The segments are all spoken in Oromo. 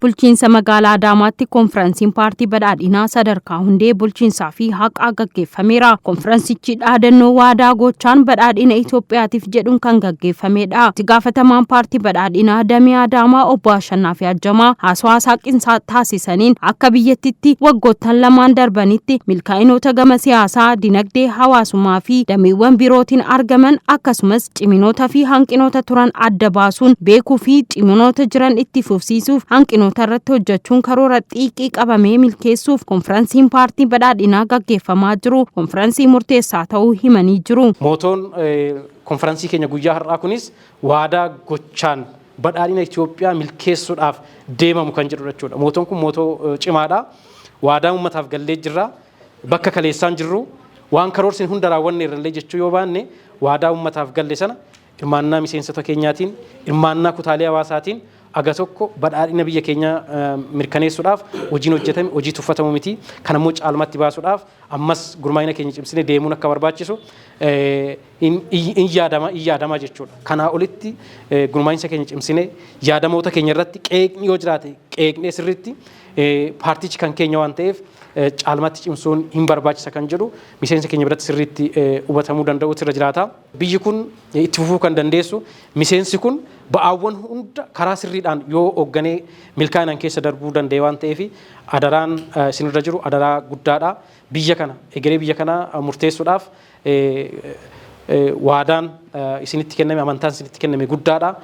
Bulchiinsa magaalaa Adaamaatti konfiraansiin paartii badhaadhinaa sadarkaa hundee bulchiinsaa fi haqaa gaggeeffameera. Konfiraansichi dhaadannoo "Waadaa gochaan badhaadhina Itoophiyaatiif" jedhuun kan gaggeeffamedha. Itti gaafatamaan paartii badhaadhinaa damee Adaamaa obbo Ashannaa fi Ajjamaa haasawaa saaqinsaa taasisaniin, akka biyyattitti waggoottan 2n darbanitti milkaa'inoota gama siyaasaa, dinagdee, hawaasummaa fi dameewwan birootiin argaman, akkasumas ciminoota fi hanqinoota turan adda baasuun beekuu fi ciminoota jiran itti fufsiisuuf, hanqinoota irratti hojjechuun karoora xiiqii qabamee milkeessuuf konfiraansiin paartii badhaadhinaa gaggeeffamaa jiru konfiraansii murteessaa ta'uu himanii jiru. Mottoon konfiraansii keenya guyyaa har'aa kunis "Waadaa gochaan badhaadhina Itoophiyaa milkeessuudhaaf deemamu" kan jedhu jechuudha. Mottoon kun motto cimaadha. Waadaa uummataaf gallee jirra. Bakka kaleessaan jirru waan karoorsin hunda raawwanne irrallee jechuu yoo baanne, waadaa uummataaf galle sana hirmaannaa miseensota keenyaatiin, hirmaannaa kutaalee hawaasaatiin aga tokko badhaadhina biyya keenyaa mirkaneessuudhaaf hojiin hojjetame hojii tuffatamu miti. Kan ammoo caalmatti baasuudhaaf ammas gurmaa'ina keenya cimsine deemuun akka barbaachisu in yaadama jechuudha. Kanaa olitti gurmaa'insa keenya cimsine, yaadamoota keenya irratti qeeqni yoo jiraate qeeqnee, sirriitti paartichi kan keenya waan ta'eef caalmatti cimsuun hin barbaachisa kan jedhu miseensa keenya biratti sirriitti hubatamuu danda'utu irra jiraata. Biyyi kun itti fufuu kan dandeessu miseensi kun ba'aawwan hunda karaa sirriidhaan yoo hoogganee milkaa'inaan keessa darbuu danda'e waan ta'eef, adaraan isinirra jiru adaraa guddaadha. Biyya kana, egeree biyya kanaa murteessuudhaaf waadaan isinitti kenname, amantaan isinitti kenname guddaadha.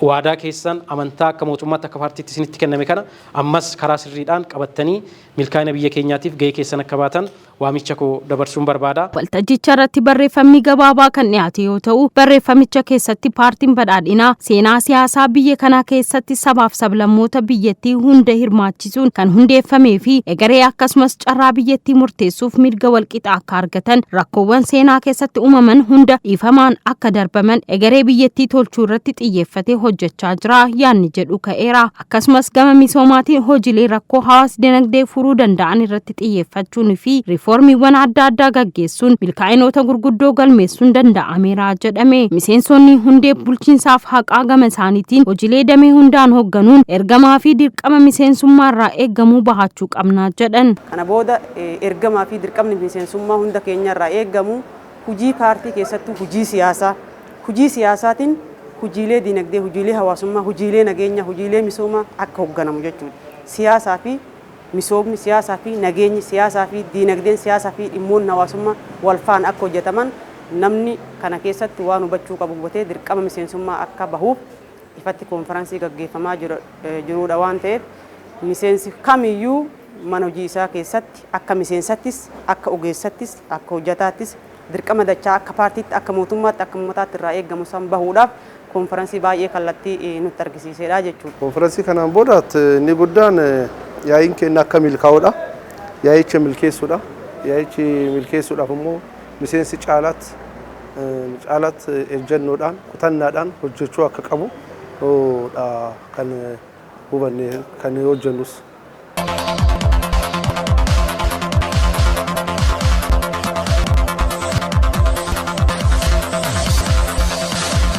Waadaa keessan, amantaa akka mootummaatti, akka paartiitti isinitti kenname kana ammas karaa sirriidhaan qabattanii milkaa'ina biyya keenyaatiif gahee keessan akka baatan waamicha koo dabarsuun barbaada. Waltajjicha irratti barreeffamni gabaabaa kan dhiyaate yoo ta'u, barreeffamicha keessatti paartiin badhaadhinaa seenaa siyaasaa biyya kanaa keessatti sabaaf sablammoota biyyattii hunda hirmaachisuun kan hundeeffamee fi egeree akkasumas carraa biyyattii murteessuuf mirga walqixa akka argatan, rakkoowwan seenaa keessatti uumaman hunda dhiifamaan akka darbaman, egeree biyyattii tolchuu irratti xiyyeeffatee hojjechaa jira yaadni jedhu ka'eera. Akkasumas gama misoomaatiin hojiilee rakkoo hawaas dinagdee furuu danda'an irratti xiyyeeffachuun fi riiformiiwwan adda addaa gaggeessuun milkaa'inoota gurguddoo galmeessuun danda'ameera jedhame. Miseensonni hundee bulchiinsaaf haqaa gama isaaniitiin hojiilee damee hundaan hoogganuun ergamaa fi dirqama miseensummaa irraa eeggamuu bahachuu qabna jedhan. Kana booda ergamaa fi dirqamni miseensummaa hunda keenya irraa eeggamu hojii paartii keessattuu hojii siyaasaa, hojii siyaasaatiin hojiilee dinagdee, hojiilee hawaasummaa, hojiilee nageenyaa, hojiilee misoomaa akka hoogganamu jechuudha. Siyaasaa fi misoomni, siyaasaa fi nageenyi, siyaasaa fi diinagdeen, siyaasaa fi dhimmoonni hawaasummaa wal faana akka hojjetaman, namni kana keessatti waan hubachuu qabu hubatee dirqama miseensummaa akka bahuuf ifatti koonferansii gaggeeffamaa jirudha waan ta'eef, miseensi kamiyyuu mana hojii isaa keessatti akka miseensattis, akka ogeessattis, akka hojjetaattis dirqama dachaa akka paartiitti, akka mootummaatti, akka uummataatti irraa eeggamu san bahuudhaaf koonferansii baay'ee kallattii nutti argisiisedha jechuudha. Koonferansii kanaan booda inni guddaan yaa'iin keenya akka milkaa'udha. Yaa'icha milkeessuudha. Yaa'ichi milkeessuudhaaf immoo miseensi caalaatti ejjennoodhaan, kutannaadhaan hojjechuu akka qabu kan hubanne kan hojjennus.